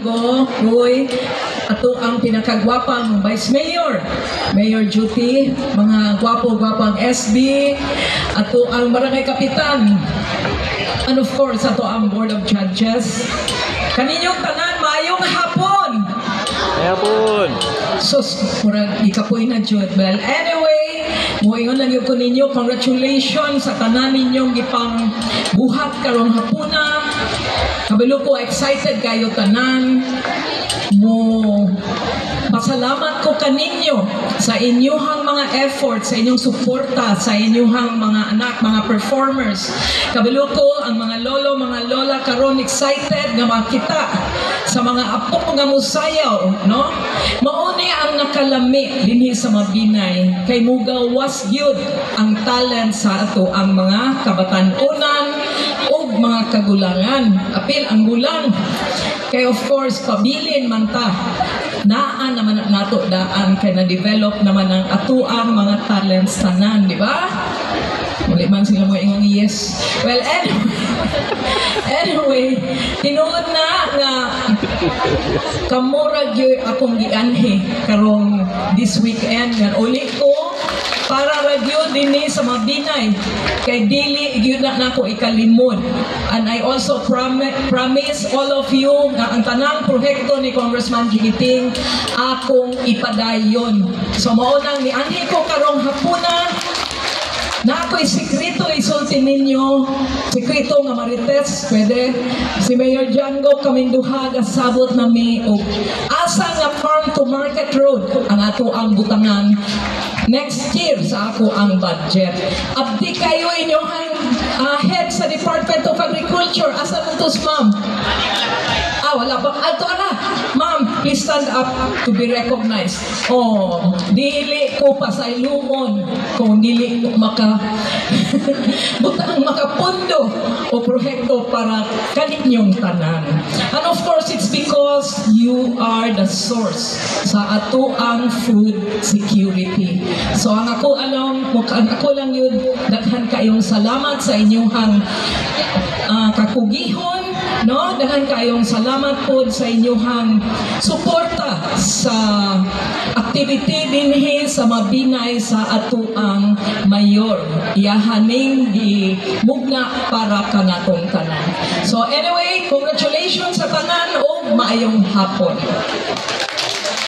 Go, Roy, ato ang pinakagwapang Vice Mayor, Mayor Duty, mga gwapo-gwapang SB, ato ang Barangay Kapitan, and of course, ato ang Board of Judges. Kaninyong tanan, maayong hapon! Hapon! Sus, murag ikapoy na jud. Well, anyway, moingon lang gyud ko ninyo, congratulations sa tanan ninyong gipang buhat karong hapuna. Kabalo ko excited kayo tanan. Mo pasalamat ko kaninyo sa inyuhang mga effort, sa inyong suporta, sa inyuhang mga anak, mga performers. Kabalo ko ang mga lolo, mga lola karon excited nga makita sa mga apo nga musayaw, no? Mao ni ang nakalami dinhi sa Mabinay kay mugawas gyud ang talent sa ato ang mga kabatan-onan ug mga kagulangan. Apil ang gulang. Kay of course, pabilin man ta. Naa naman nato daan kay na-develop naman ang atuang mga talents tanan, di ba? Wala man sila mo ingon yes. Well, anyway, tinuod na nga kamura gyud akong gianhi karong this weekend nga uli ko para ra gyud dinhi sa Mabinay kay dili gyud na nako ikalimod. And I also promise all of you nga ang tanang proyekto ni Congressman Jigiting akong ipadayon. So mao nang nianhi ko karong hapuna na ako'y sikreto isulti ninyo, sikreto nga marites, pwede. Si Mayor Django, kaming duha, gasabot na mi og asa nga farm to market road ang ato ang butangan next year sa ako ang budget. Abdi kayo inyong head sa Department of Agriculture. Asa man to, ma'am? Ah, wala pa. Alto na. Ma'am, please stand up to be recognized. Oh, dili ko pasayloon kung dili ko maka butang makapundo o proyekto para kaninyong tanan. And of course, it's because you are the source sa ato ang food security. So ang ako lang yun, daghan kayong salamat sa inyong kakugihon, no? Daghan kayong salamat po sa inyong suporta sa activity dinhi sa Mabinay sa atuang mayor. Iyahaning gimugna para kanatong tanan. So anyway, congratulations sa tanan ug maayong hapon.